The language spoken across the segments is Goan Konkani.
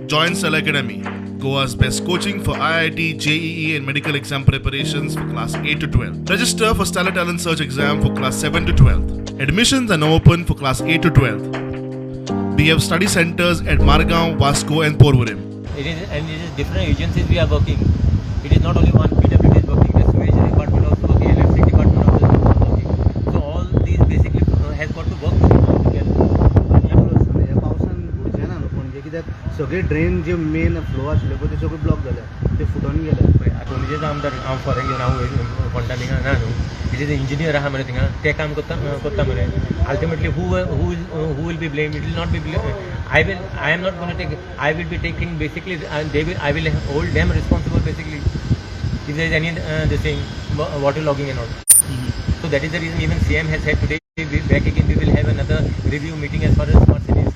Join Stellar Academy, Goa's best coaching for IIT, JEE, and medical exam preparations for class 8 to 12. Register for Stellar Talent Search exam for class 7 to 12. Admissions are now open for class 8 to 12. We have study centers at Margao, Vasco, and Porvorim. It is, and it is different agencies we are working. It is not only one PWD is working. The sewage department also working, electric department also is working. So all these basically has got to work together. ह्या पावसान बुडचें ना न्हू पणजे, कित्याक सगळे ड्रेन जे मेन फ्लो आशिल्ले पळय, ते सगळे ब्लॉक जाल्या, ते फुटोन गेले. पळय, पणजेचो आमदार हांव फॉरेन घेवन हांव फोंडा थिंगा ना न्हू. It is engineer आहा मरे थिंगा, ते काम करता करता मरे. Ultimately, who will be blame? It will not be. I am not gonna take. I will be taking basically, they will I will hold them responsible basically if there is any this thing, water logging and all. So that is the reason even CM has said today we back again, we will have another review meeting as far as smart city is.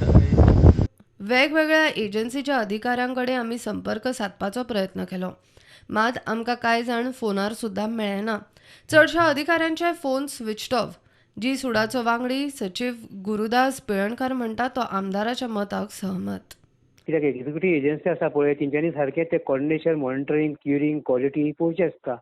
वेगवेगळ्या एजन्सीच्या अधिकाऱ्यां कडेन आमी संपर्क सादपाचो प्रयत्न केलो, मात आमकां कांय जाण फोनार सुद्दां मेळ्ळे ना. चडशा अधिकाऱ्यांचे फोन स्विच्ड ऑफ. जी सुडाचो वांगडी सचीव गुरुदास पिळणकार म्हणटा तो आमदाराच्या मताक सहमत. कित्याक एक्झिक्युटीव एजन्सी आसा पळय, तेंच्यांनी सारकें तें कॉर्डिनेशन, मॉनिटरींग, क्युरींग, क्वॉलिटी पळोवचें आसता.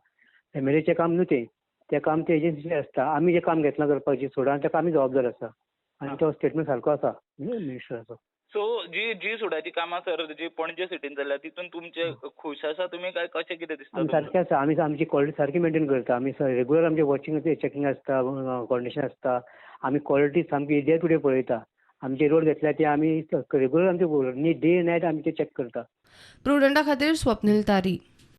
एमएलएचें काम न्हू तें, तें काम तें एजन्सीचें आसता. आमी जें काम घेतलां करपाचें सोडा, ताका आमी जबाबदार आसा आनी तो स्टेटमेंट सारको आसा मिनिस्टराचो. सो जी जी सुडाची कामां सर, जी पणजे सिटीन जाल्या, तितून तुमचे खुश आसा तुमी काय कशें कितें दिसता आमी तुमकां? सारकें आसा. आमी आमची क्वॉलिटी सारकी मेंटेन करता. आमी रेगुलर आमचे वॉचिंग, चॅकिंग आसता, कॉर्डिनेशन आसता. आमी क्वॉलिटी सामकी डे टू डे पळयता. आमचे रोड घेतल्या ते आमी रेगुलर आमचे डे नायट आमी ते चॅक करता. प्रुडंटा खातीर स्वप्नील तारी.